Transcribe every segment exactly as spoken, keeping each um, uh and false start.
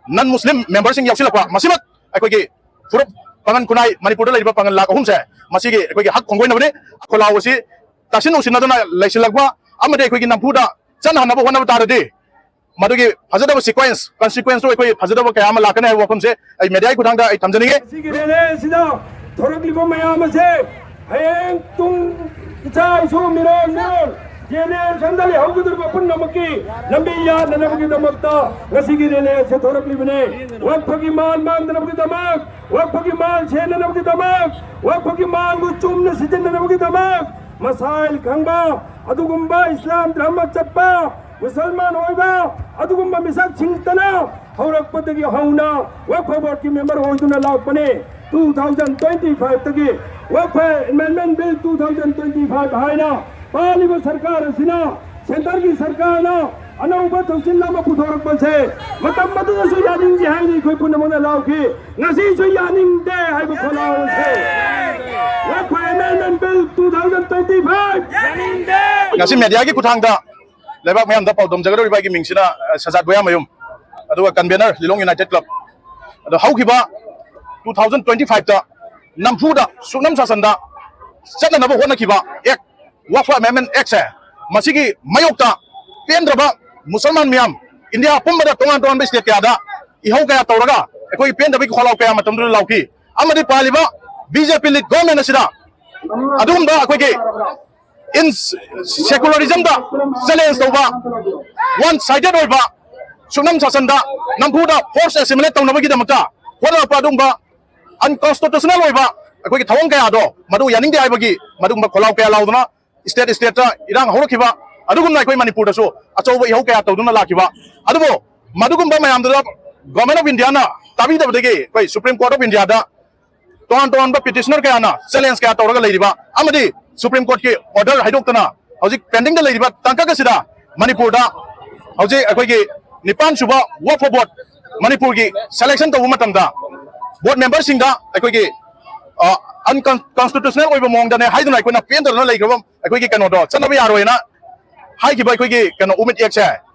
ꯅꯟ ꯃꯨꯁꯂꯤꯝ ꯃꯦꯝꯕꯔꯁꯤꯡ ꯌꯥꯎꯁꯤꯜꯂꯛꯄ, ꯃꯁꯤꯃꯛ ꯑꯩꯈꯣꯏꯒꯤ ꯐꯨꯔꯨꯞ ꯄꯥꯉꯜ ꯈꯨꯟꯅꯥꯏ, ꯃꯅꯤꯄꯨꯔꯗ ꯂꯩꯔꯤꯕ ꯄꯥꯉꯜ ꯂꯥꯈ ꯑꯍꯨꯝꯁꯦ, ꯃꯁꯤꯒꯤ ꯑꯩꯈꯣꯏꯒꯤ ꯍꯛ ꯈꯣꯡꯒꯣꯏꯅꯕꯅꯤ꯫ ꯈꯣꯜꯂꯥꯎ ꯑꯁꯤ ꯇꯥꯁꯤꯟ ꯎꯁꯤꯟꯅꯗꯨꯅ ꯂꯩꯁꯤꯜꯂꯛꯄ ꯑꯃꯗꯤ ꯑꯩꯈꯣꯏꯒꯤ ꯅꯝꯐꯨꯗ ꯆꯠꯅꯍꯟꯅꯕ ꯍꯣꯠꯅꯕ ꯇꯥꯔꯗꯤ, ꯃꯗꯨꯒꯤ ꯐꯖꯗꯕ sequence, consequence ꯇꯨ ꯑꯩꯈꯣꯏ ꯐꯖꯗꯕ ꯀꯌꯥ ꯑꯃ ꯂꯥꯛꯀꯅꯤ ꯍꯥꯏꯕ ꯋꯥꯐꯝꯁꯦ ꯑꯩ ꯃꯦꯗꯤꯌꯥꯒꯤ ꯈꯨꯠꯊꯥꯡꯗ ꯑꯩ ꯊꯝꯖꯅꯤꯡꯉꯤ꯫ ꯃꯁꯤꯒꯤ ꯔꯦꯂꯤ ꯑꯁꯤꯗ ꯊꯣꯔꯛꯂꯤꯕ ꯃꯌꯥꯝ ꯑꯁꯦ ꯍꯌꯦꯡ ꯇꯨꯡ ꯏꯆꯥ ꯏꯁꯨ ꯃꯤꯔꯣꯜ ꯃꯤꯔꯣꯜ ꯖꯦꯅꯦꯔꯦꯁꯟꯗ ꯂꯩꯍꯧꯒꯗꯧꯔꯤꯕ ꯄꯨꯝꯅꯃꯛꯀꯤ ꯂꯝꯕꯤ ꯌꯥꯠꯅꯅꯕꯒꯤꯗꯃꯛꯇ ꯉꯁꯤꯒꯤ ꯔꯦꯂꯤ ꯑꯁꯤ ꯊꯣꯔꯛꯂꯤꯕꯅꯤ꯫ ꯋꯛꯐꯒꯤ ꯃꯥꯜ ꯃꯥꯡꯗꯅꯕꯒꯤꯗꯃꯛ, ꯋꯛꯐꯒꯤ ꯃꯥꯜ ꯁꯦꯟꯅꯅꯕꯒꯤꯗꯃꯛ, ꯋꯛꯐꯒꯤ ꯃꯥꯜꯕꯨ ꯆꯨꯝꯅ ꯁꯤꯖꯤꯟꯅꯅꯕꯒꯤꯗꯃꯛ ꯃꯁꯥꯏꯜ ꯈꯪꯕ ꯑꯗꯨꯒꯨꯝꯕ ꯏꯁꯂꯥꯝ ꯙꯔꯃ ꯆꯠꯄ ꯃꯨꯁꯜꯃꯥꯟ ꯑꯣꯏꯕ ꯑꯗꯨꯒꯨꯝꯕ ꯃꯤꯁꯛꯁꯤꯡꯇꯅ ꯍꯧꯔꯛꯄꯗꯒꯤ ꯍꯧꯅ ꯋꯛꯐ ꯕꯣꯔꯗꯀꯤ ꯃꯦꯝꯕꯔ ꯑꯣꯏꯗꯨꯅ ꯂꯥꯛꯄꯅꯤ꯫ ꯇꯨ ꯊꯥꯎꯖꯟ ꯇ꯭ꯋꯦꯟꯇꯤ ꯐꯥꯏꯚꯇꯒꯤ Waqf amendment bill two thousand twenty five ꯍꯥꯏꯅ ꯄꯥꯜꯂꯤꯕ ꯁꯔꯀꯥꯔ ꯑꯁꯤꯅ, ꯁꯦꯟꯇꯔꯒꯤ ꯁꯔꯀꯥꯔꯅ ꯑꯅꯧꯕ ꯊꯧꯁꯤꯜ ꯑꯃ ꯄꯨꯊꯣꯔꯛꯄꯁꯦ ꯃꯇꯝ ꯑꯗꯨꯗꯁꯨ ꯌꯥꯅꯤꯡꯗꯦ ꯍꯥꯏꯅ ꯑꯩꯈꯣꯏ ꯄꯨꯝꯅꯃꯛꯅ ꯂꯥꯎꯈꯤ꯫ ꯉꯁꯤꯁꯨ ꯌꯥꯅꯤꯡꯗꯦ ꯍꯥꯏꯕ ꯈꯣꯜꯂꯥꯎ ꯑꯁꯦ Waqf amendment bill two thousand twenty five ꯉꯁꯤ ꯃꯦꯗꯤꯌꯥꯒꯤ ꯈꯨꯠꯊꯥꯡꯗ ꯂꯩꯕꯥꯛ ꯃꯌꯥꯝꯗ ꯄꯥꯎꯗꯝꯖꯒꯗꯧꯔꯤꯕ ꯑꯩꯒꯤ ꯃꯤꯡꯁꯤꯅ, ꯑ, ꯁꯖꯥꯠ ꯕꯣꯌꯥꯃꯌꯨꯝ, ꯑꯗꯨꯒ ꯀꯟꯚꯦꯅꯔ ꯂꯤꯂꯣꯡ ꯌꯨꯅꯥꯏꯇꯦꯗ ꯀ꯭ꯂꯕ꯫ ꯑꯗꯣ ꯍꯧꯈꯤꯕ ꯇꯨ ꯊꯥꯎꯖꯟ ꯇ꯭ꯋꯦꯟꯇꯤ ꯐꯥꯏꯚꯇ ꯅꯝꯐꯨꯗ ꯁꯨꯞꯅꯝ ꯁꯥꯁꯟꯗ ꯆꯠꯅꯅꯕ ꯍꯣꯠꯅꯈꯤꯕ ꯑꯦꯛ, ꯋꯛꯐ ꯑꯦꯃꯦꯟꯗꯃꯦꯟ ꯑꯦꯛꯁꯦ, ꯃꯁꯤꯒꯤ ꯃꯥꯌꯣꯛꯇ ꯄꯦꯟꯗ꯭ꯔꯕ ꯃꯨꯁꯜꯃꯥꯟ ꯃꯤꯌꯥꯝ ꯏꯟꯗꯤꯌꯥ ꯄꯨꯝꯕꯗ ꯇꯣꯉꯥꯟ ꯇꯣꯉꯥꯟꯕ ꯁ꯭ꯇꯦꯠ ꯀꯌꯥꯗ ꯏꯍꯧ ꯀꯌꯥ ꯇꯧꯔꯒ ꯑꯩꯈꯣꯏꯒꯤ ꯄꯦꯟꯗꯕꯒꯤ ꯈꯣꯜꯂꯥꯎ ꯀꯌꯥ ꯃꯇꯝꯗꯨꯗ ꯂꯥꯎꯈꯤ꯫ ꯑꯃꯗꯤ ꯄꯥꯜꯂꯤꯕ ꯕꯤ ꯖꯦ ꯄꯤ ꯂꯤꯗ ꯒꯣꯔꯃꯦꯟ ꯑꯁꯤꯗ ꯑꯗꯨꯒꯨꯝꯕ ꯑꯩꯈꯣꯏꯒꯤ in secularism ꯗ challenge ꯇꯧꯕ, one sided ꯑꯣꯏꯕ, ꯁꯨꯞꯅꯝ ꯁꯥꯁꯟꯗ ꯅꯝꯐꯨꯗ force assimilate ꯇꯧꯅꯕꯒꯤꯗꯃꯛꯇ ꯍꯣꯠꯅꯔꯛꯄ ꯑꯗꯨꯒꯨꯝꯕ unconstitutional ꯑꯣꯏꯕ ꯑꯩꯈꯣꯏꯒꯤ ꯊꯧꯑꯣꯡ ꯀꯌꯥꯗꯣ ꯃꯗꯨ ꯌꯥꯅꯤꯡꯗꯦ ꯍꯥꯏꯕꯒꯤ ꯃꯗꯨꯒꯨꯝꯕ ꯈꯣꯜꯂꯥꯎ ꯀꯌꯥ ꯂꯥꯎꯗꯨꯅ state state ꯇ ꯏꯔꯥꯡ ꯍꯧꯔꯛꯈꯤꯕ, ꯑꯗꯨꯒꯨꯝꯅ ꯑꯩꯈꯣꯏ ꯃꯅꯤꯄꯨꯔꯗꯁꯨ ꯑꯆꯧꯕ ꯏꯍꯧ ꯀꯌꯥ ꯇꯧꯗꯨꯅ ꯂꯥꯛꯈꯤꯕ꯫ ꯑꯗꯨꯕꯨ ꯃꯗꯨꯒꯨꯝꯕ ꯃꯌꯥꯝꯗꯨꯗ Government of India ꯅ ꯇꯥꯕꯤꯗꯕꯗꯒꯤ ꯑꯩꯈꯣꯏ Supreme Court of India ꯗ ꯇꯣꯉꯥꯟ ꯇꯣꯉꯥꯟꯕ petitioner ꯀꯌꯥꯅ challenge ꯀꯌꯥ ꯇꯧꯔꯒ ꯂꯩꯔꯤꯕ ꯑꯃꯗꯤ Supreme Court ꯀꯤ order ꯍꯥꯏꯗꯣꯛꯇꯅ ꯍꯧꯖꯤꯛ pending ꯗ ꯂꯩꯔꯤꯕ ꯇꯥꯡꯀꯛ ꯑꯁꯤꯗ ꯃꯅꯤꯄꯨꯔꯗ ꯍꯧꯖꯤꯛ ꯑꯩꯈꯣꯏꯒꯤ ꯅꯤꯄꯥꯟ ꯁꯨꯕ ꯋꯛꯐ ꯕꯣꯔꯗ ꯃꯅꯤꯄꯨꯔꯒꯤ selection ꯇꯧꯕ ꯃꯇꯝꯗ ꯕꯣꯔꯗ ꯃꯦꯝꯕꯔꯁꯤꯡꯗ ꯑꯩꯈꯣꯏꯒꯤ, ꯑ, unconstitutional ꯑꯣꯏꯕ ꯃꯑꯣꯡꯗꯅꯦ ꯍꯥꯏꯗꯨꯅ ꯑꯩꯈꯣꯏꯅ ꯄꯦꯟꯗꯗꯅ ꯂꯩꯈ꯭ꯔꯕ ꯑꯩꯈꯣꯏꯒꯤ ꯀꯩꯅꯣꯗꯣ ꯆꯠꯅꯕ ꯌꯥꯔꯣꯏꯅ ꯍꯥꯏꯈꯤꯕ ꯑꯩꯈꯣꯏꯒꯤ ꯀꯩꯅꯣ ꯋꯨꯃꯦꯟ ꯑꯦꯛꯁꯦ,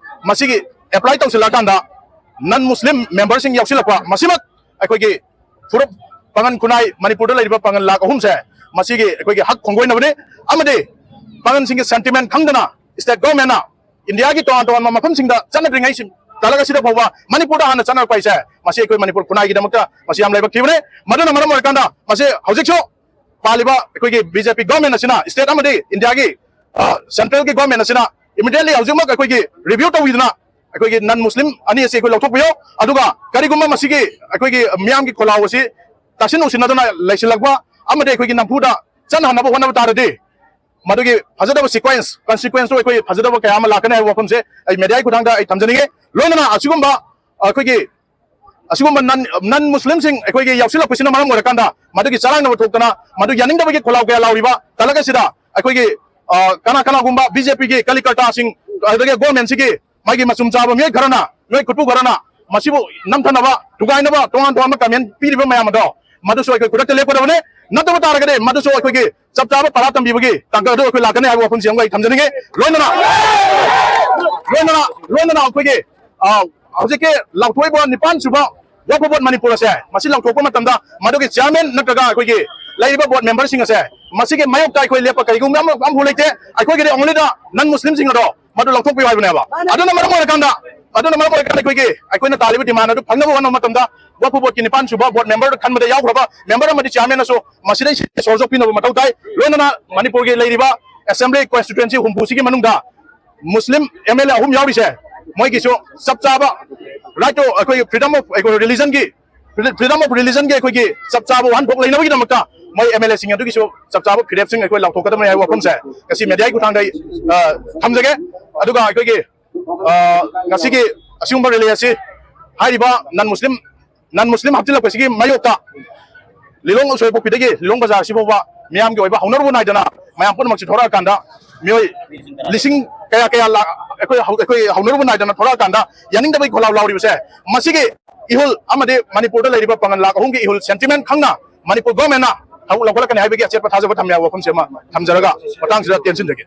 ꯃꯁꯤꯒꯤ apply ꯇꯧꯁꯤꯜꯂꯛꯑꯀꯥꯟꯗ ꯅꯟ ꯃꯨꯁꯂꯤꯝ ꯃꯦꯝꯕꯔꯁꯤꯡ ꯌꯥꯎꯁꯤꯜꯂꯛꯄ, ꯃꯁꯤꯃꯛ ꯑꯩꯈꯣꯏꯒꯤ ꯐꯨꯔꯨꯞ ꯄꯥꯉꯟ ꯈꯨꯟꯅꯥꯏ, ꯃꯅꯤꯄꯨꯔꯗ ꯂꯩꯔꯤꯕ ꯄꯥꯉꯟ ꯂꯥꯈ ꯑꯍꯨꯝꯁꯦ, ꯃꯁꯤꯒꯤ ꯑꯩꯈꯣꯏꯒꯤ ꯍꯛ ꯈꯣꯡꯒꯣꯏꯅꯕꯅꯤ꯫ ꯑꯃꯗꯤ ꯄꯥꯉꯟꯁꯤꯡꯒꯤ ꯁꯦꯟꯇꯤꯃꯦꯟ ꯈꯪꯗꯅ ꯁ꯭ꯇꯦꯠ ꯒꯣꯔꯃꯦꯟꯅ ꯏꯟꯗꯤꯌꯥꯒꯤ ꯇꯣꯉꯥꯟ ꯇꯣꯉꯥꯟꯕ ꯃꯐꯝꯁꯤꯡꯗ ꯆꯠꯅꯗ꯭ꯔꯤꯉꯩ ꯇꯥꯂꯛ ꯑꯁꯤꯗ ꯐꯥꯎꯕ ꯃꯅꯤꯄꯨꯔꯗ ꯍꯥꯟꯅ ꯆꯠꯅꯔꯛꯄ ꯍꯥꯏꯁꯦ, ꯃꯁꯤ ꯑꯩꯈꯣꯏ ꯃꯅꯤꯄꯨꯔ ꯈꯨꯟꯅꯥꯏꯒꯤꯗꯃꯛꯇ ꯃꯁꯤ ꯌꯥꯝ ꯂꯥꯏꯕꯛ ꯊꯤꯕꯅꯤ꯫ ꯃꯗꯨꯅ ꯃꯔꯝ ꯑꯣꯏꯔꯀꯥꯟꯗ ꯃꯁꯤ ꯍꯧꯖꯤꯛꯁꯨ ꯄꯥꯜꯂꯤꯕ ꯑꯩꯈꯣꯏꯒꯤ ꯕꯤ ꯖꯦ ꯄꯤ ꯒꯣꯔꯃꯦꯟ ꯑꯁꯤꯅ, ꯁ꯭ꯇꯦꯠ ꯑꯃꯗꯤ ꯏꯟꯗꯤꯌꯥꯒꯤ, ꯑ, ꯁꯦꯟꯇ꯭ꯔꯦꯜꯒꯤ ꯒꯣꯔꯃꯦꯟ ꯑꯁꯤꯅ ꯏꯃꯤꯗꯤꯌꯦꯠꯂꯤ ꯍꯧꯖꯤꯛꯃꯛ ꯑꯩꯈꯣꯏꯒꯤ ꯔꯤꯚ꯭ꯌꯨ ꯇꯧꯕꯤꯗꯨꯅ ꯑꯩꯈꯣꯏꯒꯤ ꯅꯟ ꯃꯨꯁꯂꯤꯝ ꯑꯅꯤ ꯑꯁꯤ ꯑꯩꯈꯣꯏ ꯂꯧꯊꯣꯛꯄꯤꯌꯨ꯫ ꯑꯗꯨꯒ ꯀꯔꯤꯒꯨꯝꯕ ꯃꯁꯤꯒꯤ ꯑꯩꯈꯣꯏꯒꯤ ꯃꯤꯌꯥꯝꯒꯤ ꯈꯣꯜꯂꯥꯎ ꯑꯁꯤ ꯇꯥꯁꯤꯟ ꯎꯁꯤꯟꯅꯗꯨꯅ ꯂꯩꯁꯤꯜꯂꯛꯄ ꯑꯃꯗꯤ ꯑꯩꯈꯣꯏꯒꯤ ꯅꯝꯐꯨꯗ ꯆꯠꯅꯍꯟꯅꯕ ꯍꯣꯠꯅꯕ ꯇꯥꯔꯗꯤ, ꯃꯗꯨꯒꯤ ꯐꯖꯗꯕ ꯁꯤꯀ꯭ꯋꯦꯟꯁ, ꯀꯟꯁꯤꯀ꯭ꯋꯦꯟꯁꯇꯨ ꯑꯩꯈꯣꯏ ꯐꯖꯗꯕ ꯀꯌꯥ ꯑꯃ ꯂꯥꯛꯀꯅꯤ ꯍꯥꯏꯕ ꯋꯥꯐꯝꯁꯦ ꯑꯩ ꯃꯦꯗꯤꯌꯥꯒꯤ ꯈꯨꯠꯊꯥꯡꯗ ꯑꯩ ꯊꯝꯖꯅꯤꯡꯉꯤ꯫ ꯂꯣꯏꯅꯅ ꯑꯁꯤꯒꯨꯝꯕ ꯑꯩꯈꯣꯏꯒꯤ, ꯑꯁꯤꯒꯨꯝꯕ ꯅꯟ, ꯅꯟ ꯃꯨꯁꯂꯤꯝꯁꯤꯡ ꯑꯩꯈꯣꯏꯒꯤ ꯌꯥꯎꯁꯤꯜꯂꯛꯄꯁꯤꯅ ꯃꯔꯝ ꯑꯣꯏꯔꯀꯥꯟꯗ ꯃꯗꯨꯒꯤ ꯆꯔꯥꯡꯅꯕ ꯊꯣꯛꯇꯅ ꯃꯗꯨ ꯌꯥꯅꯤꯡꯗꯕꯒꯤ ꯈꯣꯜꯂꯥꯎ ꯀꯌꯥ ꯂꯥꯎꯔꯤꯕ ꯇꯥꯂꯛ ꯑꯁꯤꯗ ꯑꯩꯈꯣꯏꯒꯤ, ꯑ, ꯀꯅꯥ ꯀꯅꯥꯒꯨꯝꯕ ꯕꯤ ꯖꯦ ꯄꯤꯒꯤ ꯀꯥꯔꯌꯀꯔꯇꯥꯁꯤꯡ, ꯑꯗꯨꯗꯒꯤ ꯒꯣꯔꯃꯦꯟꯁꯤꯒꯤ ꯃꯥꯒꯤ ꯃꯆꯨꯝ ꯆꯥꯕ ꯃꯤꯑꯣꯏ ꯈꯔꯅ, ꯃꯤꯑꯣꯏ ꯈꯨꯠꯄꯨ ꯈꯔꯅ ꯃꯁꯤꯕꯨ ꯅꯝꯊꯅꯕ, ꯊꯨꯒꯥꯏꯅꯕ ꯇꯣꯉꯥꯟ ꯇꯣꯉꯥꯟꯕ ꯀꯃꯦꯟ ꯄꯤꯔꯤꯕ ꯃꯌꯥꯝ ꯑꯗꯣ, ꯃꯗꯨꯁꯨ ꯑꯩꯈꯣꯏ ꯈꯨꯗꯛꯇ ꯂꯦꯞꯀꯗꯕꯅꯤ꯫ ꯅꯠꯇꯕ ꯇꯥꯔꯒꯗꯤ ꯃꯗꯨꯁꯨ ꯑꯩꯈꯣꯏꯒꯤ ꯆꯞ ꯆꯥꯕ ꯄꯔꯥ ꯇꯝꯕꯤꯕꯒꯤ ꯇꯥꯡꯀꯛ ꯑꯗꯨ ꯑꯩꯈꯣꯏ ꯂꯥꯛꯀꯅꯤ ꯍꯥꯏꯕ ꯋꯥꯐꯝꯁꯤ ꯑꯃꯒ ꯑꯩ ꯊꯝꯖꯅꯤꯡꯉꯤ꯫ ꯂꯣꯏꯅꯅ, ꯂꯣꯏꯅꯅ, ꯂꯣꯏꯅꯅ ꯑꯩꯈꯣꯏꯒꯤ, ꯑ, ꯍꯧꯖꯤꯛꯀꯤ ꯂꯥꯎꯊꯣꯛꯏꯕ ꯅꯤꯄꯥꯟ ꯁꯨꯕ ꯋꯥꯛꯐ ꯕꯣꯔꯗ ꯃꯅꯤꯄꯨꯔ ꯑꯁꯦ, ꯃꯁꯤ ꯂꯥꯎꯊꯣꯛꯄ ꯃꯇꯝꯗ ꯃꯗꯨꯒꯤ ꯆꯤꯌꯥꯔꯃꯦꯟ ꯅꯠꯇ꯭ꯔꯒ ꯑꯩꯈꯣꯏꯒꯤ ꯂꯩꯔꯤꯕ ꯕꯣꯔꯗ ꯃꯦꯝꯕꯔꯁꯤꯡ ꯑꯁꯦ, ꯃꯁꯤꯒꯤ ꯃꯥꯌꯣꯛꯇ ꯑꯩꯈꯣꯏ ꯂꯦꯞꯄ ꯀꯔꯤꯒꯨꯝꯕ ꯑꯃ, ꯑꯃꯐꯥꯎ ꯂꯩꯇꯦ꯫ ꯑꯩꯈꯣꯏꯒꯤꯗꯤ only the ꯅꯟ ꯃꯨꯁꯂꯤꯝꯁꯤꯡ ꯑꯗꯣ ꯃꯗꯨ ꯂꯧꯊꯣꯛꯄꯤꯌꯨ ꯍꯥꯏꯕꯅꯦꯕ꯫ ꯑꯗꯨꯅ ꯃꯔꯝ ꯑꯣꯏꯔꯀꯥꯟꯗ, ꯑꯗꯨꯅ ꯃꯔꯝ ꯑꯣꯏꯔꯀꯥꯟꯗ ꯑꯩꯈꯣꯏꯒꯤ, ꯑꯩꯈꯣꯏꯅ ꯇꯥꯜꯂꯤꯕ ꯗꯤꯃꯥꯟ ꯑꯗꯨ ꯐꯪꯅꯕ ꯍꯣꯠꯅꯕ ꯃꯇꯝꯗ, ꯋꯥꯛꯐ ꯕꯣꯔꯗꯀꯤ ꯅꯤꯄꯥꯟ ꯁꯨꯕ ꯕꯣꯔꯗ ꯃꯦꯝꯕꯔ ꯈꯟꯕꯗ ꯌꯥꯎꯈ꯭ꯔꯕ ꯃꯦꯝꯕꯔ ꯑꯃꯗꯤ ꯆꯤꯌꯥꯔꯃꯦꯟꯅꯁꯨ ꯃꯁꯤꯗꯩ ꯁꯣꯔ ꯁꯣꯛꯄꯤꯅꯕ ꯃꯊꯧ ꯇꯥꯏ꯫ ꯂꯣꯏꯅꯅ ꯃꯅꯤꯄꯨꯔꯒꯤ ꯂꯩꯔꯤꯕ ꯑꯦꯁꯦꯝꯕ꯭ꯂꯤ ꯀꯣꯟꯁꯇꯤꯇ꯭ꯋꯦꯟꯁꯤ ꯍꯨꯝꯐꯨꯁꯤꯒꯤ ꯃꯅꯨꯡꯗ ꯃꯨꯁꯂꯤꯝ ꯑꯦꯝ ꯑꯦꯜ ꯑꯦ ꯑꯍꯨꯝ ꯌꯥꯎꯔꯤꯁꯦ, ꯃꯣꯏꯒꯤꯁꯨ ꯆꯞ ꯆꯥꯕ ꯔꯥꯏꯠ ꯇꯨ, ꯑꯩꯈꯣꯏꯒꯤ ꯐ꯭ꯔꯤꯗꯝ ꯑꯣꯐ, ꯑꯩꯈꯣꯏ ꯔꯤꯂꯤꯖꯟꯒꯤ, ꯐ꯭ꯔꯤꯗꯝ ꯑꯣꯐ ꯔꯤꯂꯤꯖꯟꯒꯤ ꯑꯩꯈꯣꯏꯒꯤ ꯆꯞ ꯆꯥꯕ ꯋꯥꯍꯟꯊꯣꯛ ꯂꯩꯅꯕꯒꯤꯗꯃꯛꯇ ꯃꯣꯏ ꯑꯦꯝ ꯑꯦꯜ ꯑꯦꯁꯤꯡ ꯑꯗꯨꯒꯤꯁꯨ ꯆꯞ ꯆꯥꯕ ꯐꯤꯔꯦꯞꯁꯤꯡ ꯑꯩꯈꯣꯏ ꯂꯥꯎꯊꯣꯛꯀꯗꯕꯅꯤ ꯍꯥꯏꯕ ꯋꯥꯐꯝꯁꯦ ꯉꯁꯤ ꯃꯦꯗꯤꯌꯥꯒꯤ ꯈꯨꯠꯊꯥꯡꯗ ꯑꯩ, ꯑ, ꯊꯝꯖꯒꯦ꯫ ꯑꯗꯨꯒ ꯑꯩꯈꯣꯏꯒꯤ, ꯑ, ꯉꯁꯤꯒꯤ ꯑꯁꯤꯒꯨꯝꯕ ꯔꯦꯂꯤ ꯑꯁꯤ ꯍꯥꯏꯔꯤꯕ ꯅꯟ ꯃꯨꯁꯂꯤꯝ, ꯅꯟ ꯃꯨꯁꯂꯤꯝ ꯍꯥꯞꯆꯤꯜꯂꯛꯄꯁꯤꯒꯤ ꯃꯥꯌꯣꯛꯇ ꯂꯤꯂꯣꯡ ꯎꯁꯣꯏꯄꯣꯛꯄꯤꯗꯒꯤ ꯂꯤꯂꯣꯡ ꯕꯖꯥꯔ ꯑꯁꯤꯐꯥꯎꯕ ꯃꯤꯌꯥꯝꯒꯤ ꯑꯣꯏꯕ ꯍꯧꯅꯔꯨꯕ ꯅꯥꯏꯗꯅ ꯃꯌꯥꯝ ꯄꯨꯝꯅꯃꯛꯁꯤ ꯊꯣꯔꯛꯑꯀꯥꯟꯗ ꯃꯤꯑꯣꯏ ꯂꯤꯁꯤꯡ ꯀꯌꯥ ꯀꯌꯥ ꯂꯥꯛ ꯑꯩꯈꯣꯏ ꯍꯧ-, ꯑꯩꯈꯣꯏ ꯍꯧꯅꯔꯨꯕ ꯅꯥꯏꯗꯅ ꯊꯣꯔꯛꯑꯀꯥꯟꯗ ꯌꯥꯅꯤꯡꯗꯕꯒꯤ ꯈꯣꯜꯂꯥꯎ ꯂꯥꯎꯔꯤꯕꯁꯦ, ꯃꯁꯤꯒꯤ ꯏꯍꯨꯜ ꯑꯃꯗꯤ ꯃꯅꯤꯄꯨꯔꯗ ꯂꯩꯔꯤꯕ ꯄꯥꯉꯜ ꯂꯥꯛ ꯑꯍꯨꯝꯒꯤ ꯏꯍꯨꯜ ꯁꯦꯟꯇꯤꯃꯦꯟ ꯈꯪꯅ ꯃꯅꯤꯄꯨꯔ ꯒꯣꯔꯃꯦꯟꯅ ꯊꯕꯛ ꯂꯧꯈꯠꯂꯛꯀꯅꯤ ꯍꯥꯏꯕꯒꯤ ꯑꯆꯦꯠꯄ ꯊꯥꯖꯕ ꯊꯝꯃꯦ ꯍꯥꯏꯕ ꯋꯥꯐꯝꯁꯤ ꯑꯃ ꯊꯝꯖꯔꯒ ꯃꯇꯥꯡꯁꯤꯗ ꯇꯦꯟꯁꯤꯟꯖꯒꯦ꯫